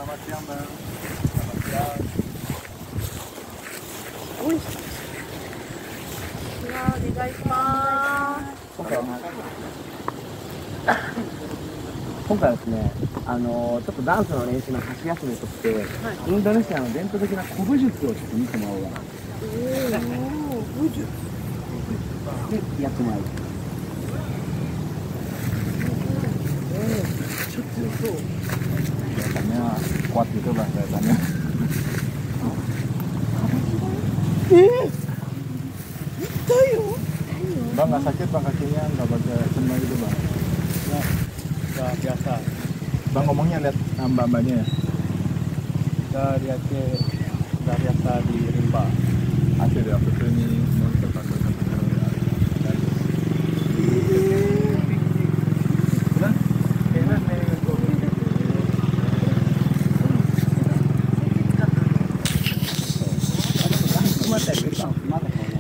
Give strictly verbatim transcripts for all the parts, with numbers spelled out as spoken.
Wih. いやー、お願いします。今回は、今回はですね、あのーちょっとダンスの練習の箸休めとして、はい。インドネシアの伝統的な古武術をちょっと見てもらおうかな。おー、武術。で、やってもらう。ちょっとそう。Rasanya kuat gitu, Bang, rasanya. Eh, tayo. Bang, nggak sakit, Bang, kakinya? Nggak pakai sendal gitu, Bang? Nggak, nggak biasa. Bang, ngomongnya lihat, ah, mbak-mbaknya ya? Kita di Aceh udah biasa di rimba. Aceh dia, apa tu ni?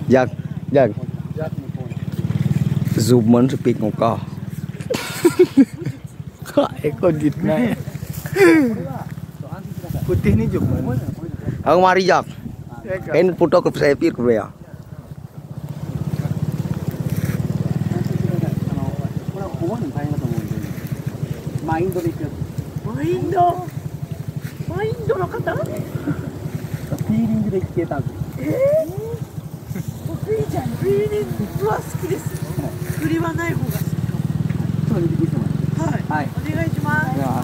Jak, jak. Zoom man speed ngon kah. Kak, ekor jit na. Putih ni jom man. Aku mari jak. Kan foto ke saya pir ke ya. Main tu dia. Main tu. Main tu lo kata. Tapi ini dia kita. Eh? 得意じゃん。振りに詳しいです。振りはない方が好きかも。ちょっと見てきます。はい。はい。お願いします。では、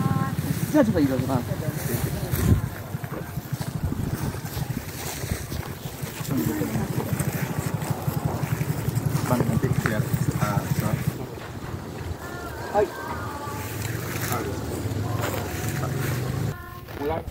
じゃあちょっと移動します。Bang, nanti lihat, ah, soal. Hai. Mulai.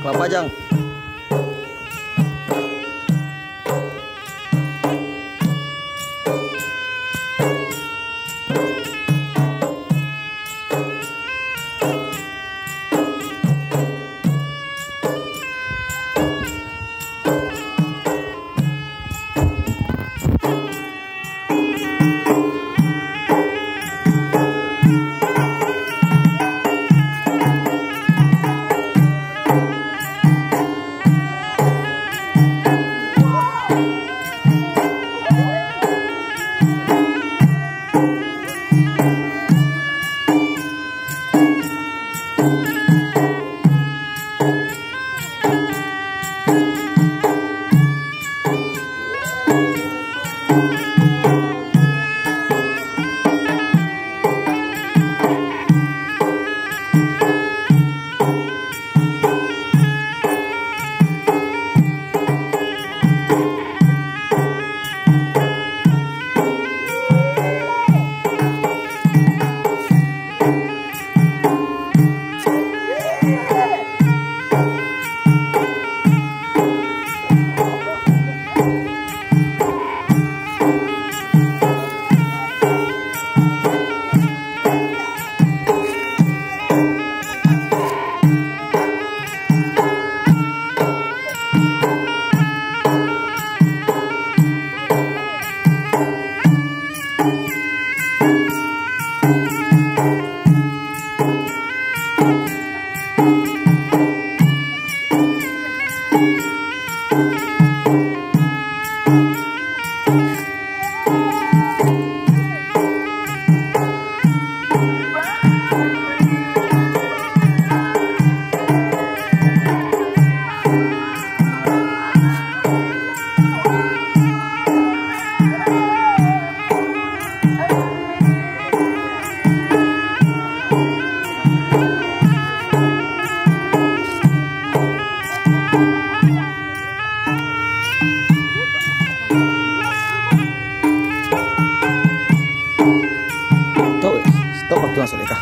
Kelapa jang. Stop, stop waktu masuk leka.